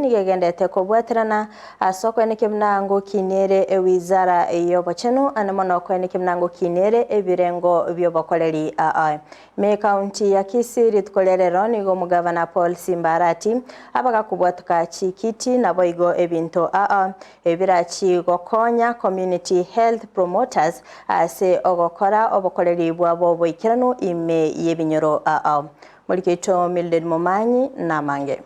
Nigo egenderete kobwaterana ase okoenekia buna ngokinia-ere ewizara y'obochenu, ande mono okoenekia buna ngokinia-ere ebirengo bi'obokoreri aa. Ime ekaunti ya Kisii rituko ria rero nigo omogavana Paul Simba Arati abagakobwatoka chikiti naboigo ebinto aa ebirachi gokonya Community Health Promoters ase ogokora obokoreri bwabo oboikeranu ime y'ebinyoro aa. Morikeito Mildred Momanyi namange.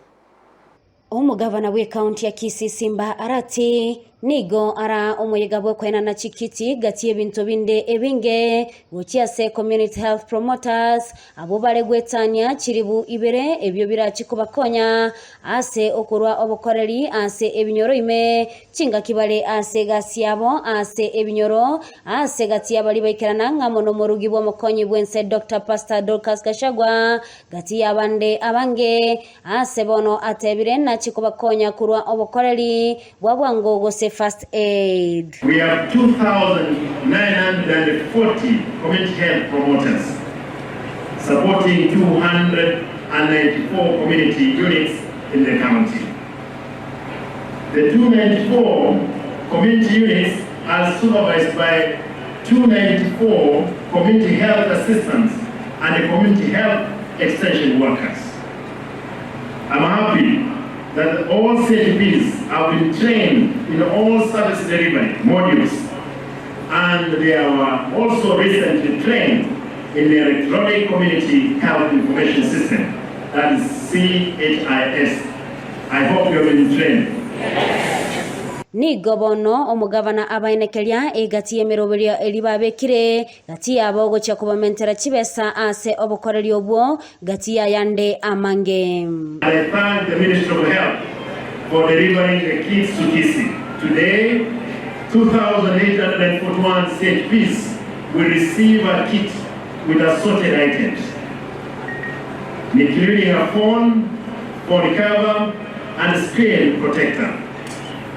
Omogavana bw'ekaunti ya Kisii Simba Arati nigo ara omoyega bw'okoenana chikiti gati y'ebinto binde ebinge gochia ase Community Health Promoters abwo bare gwetania chiribu ibere ebio birachi kobakonya ase okorwa obokoreri ase ebinyoro ime chingaki bare ase egasi yabo ase ebinyoro ase gati y'abaria baikerana ng'amo nomorugi bw'omokonyi bw'ense Doctor Pastor Dorcas Gachagua gati y'abande abange Aase bono atebire, Nachie kobakonya korwa obokoreri bwa bwango gose first aid. We have 2,940 community health promoters supporting 294 community units in the county. The 294 community units are supervised by 294 community health assistants and community health extension workers. I'm happy that all CHPs have been trained in all service delivery modules and they were also recently trained in the Electronic Community Health Information System, that is CHIS. I hope you have been trained. Nigo bono omogavana abaenekeria egati y'emeroberio eria babekire Gati yabo gochia kobamentera chibesa ase obokoreri obwo, gati y'ayande amange. I thank the Ministry of Health for delivering the kits to Kisii. Today, 2,841 CHPs will receive a kit with assorted items, including a phone, phone cover, and screen protector.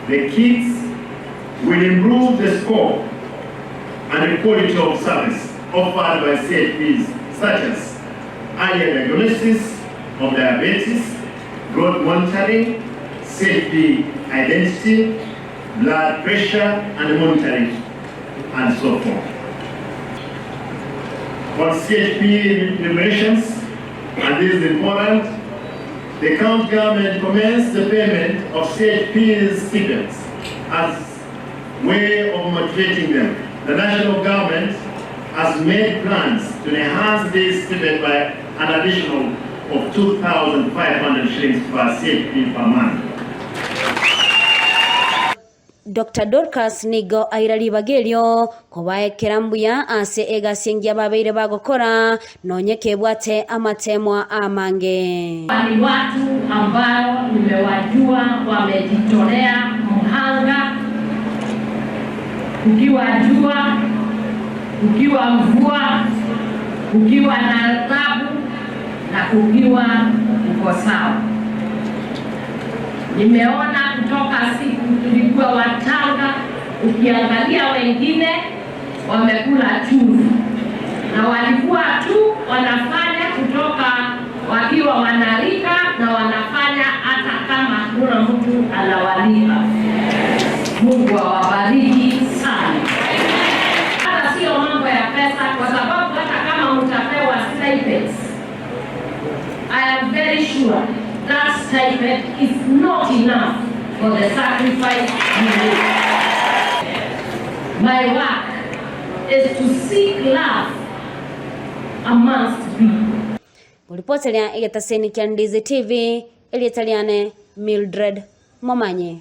The kits will improve the scope and the quality of service offered by CHPs such as earlier diagnosis of diabetes, growth monitoring, CHP identity, blood pressure and monitoring, and so forth. On CHP remunerations, and this is important, the county government commenced the payment of CHP's stipends as way of motivating them. The national government has made plans to enhance this stipend by an additional of 2,500 shillings per CHP per month. Doctor Dorcas nigo aira ribaga erio kobaekera mbuya ase egasi engiya babeire bagokora, nonye kebwate amateemwa amange. Ni watu ambao nimewajua wamejitolea mhanga, kukiwa jua, kukiwa mvua, kukiwa na tabu na kukiwa kuko sawa. Nimeona kutoka siku tulikuwa wachanga, ukiangalia wengine wamekula chumvi na walikuwa tu wanafanya kutoka wakiwa wanalika na wanafanya hata kama hakuna mtu anawalipa. Mungu awabariki sana. Hata sio mambo ya pesa, kwa sababu hata kama mtapewa stipends, I am very sure that stipend is not enough for the sacrifice you make. My work is to seek love amongst people. Ripoteria egetaseni kia Ndizi TV, erieta riane Mildred Momanye.